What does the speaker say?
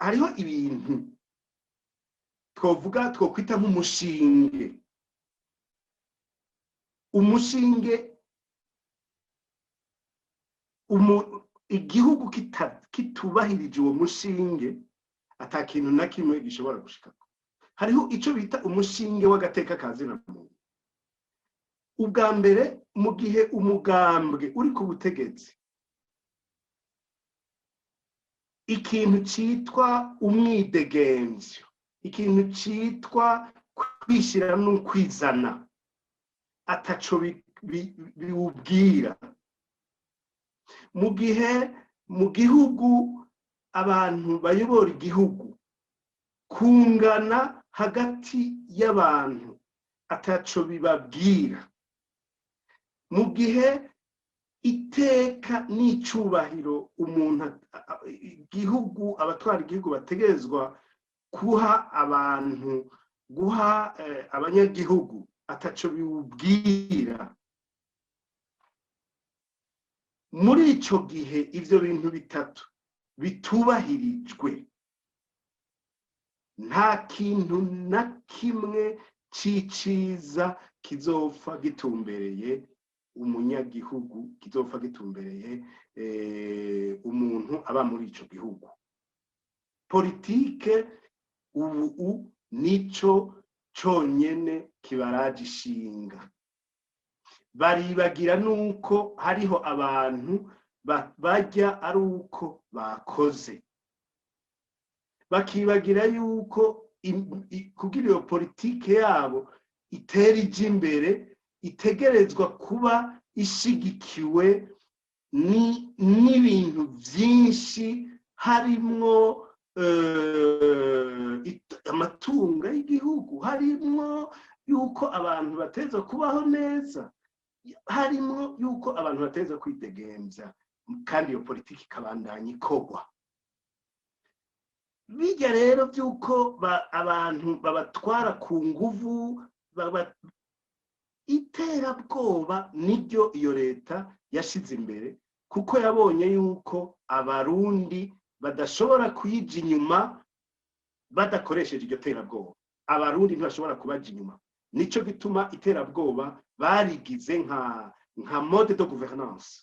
Hariho ibintu twovuga, twokwita nk'umushinge. Umushinge igihugu kitubahirije uwo mushinge, ata kintu na kimwe gishobora gushikako. Hariho ico bita umushinge w'agateka ka zina muntu. Ubwa mbere, mu gihe umugambwe uri ku butegetsi, ikintu citwa umwidegemvyo, ikintu citwa kwishyira n'ukwizana, ataco biwubwira, mu gihe mu gihugu abantu bayobora igihugu, kungana hagati y'abantu ataco bibabwira, mu gihe iteka n'icubahiro umuntu, igihugu, abatwara igihugu bategerezwa guha abantu, guha abanyagihugu, ataco biwubwira, muri ico gihe ivyo bintu bitatu bitubahirijwe, nta kintu na kimwe c'iciza kizopfa gitumbereye umunyagihugu, kizopfa gitumbereye umuntu aba muri ico gihugu. Politike ubu nico conyene kibaraje ishinga. Baribagira nuko hariho abantu barya ari uko bakoze, bakibagira yuko kugira iyo politike yabo itera ija imbere, itegerezwa kuba ishigikiwe n'ibintu vyinshi, harimwo amatunga y'igihugu, harimwo yuko abantu bateza kubaho neza, harimwo yuko abantu bateza kwidegemvya, kandi iyo politiki ikabandanya ikorwa. Bijya rero by'uko abantu babatwara ku nguvu, iterabwoba, niryo iyo leta yashize imbere, kuko yabonye yuko Abarundi badashobora kuyija inyuma badakoresheje iryo terabwoba. Abarundi ntibashobora kubaja inyuma. Nico gituma iterabwoba barigize nka mode de gouvernance.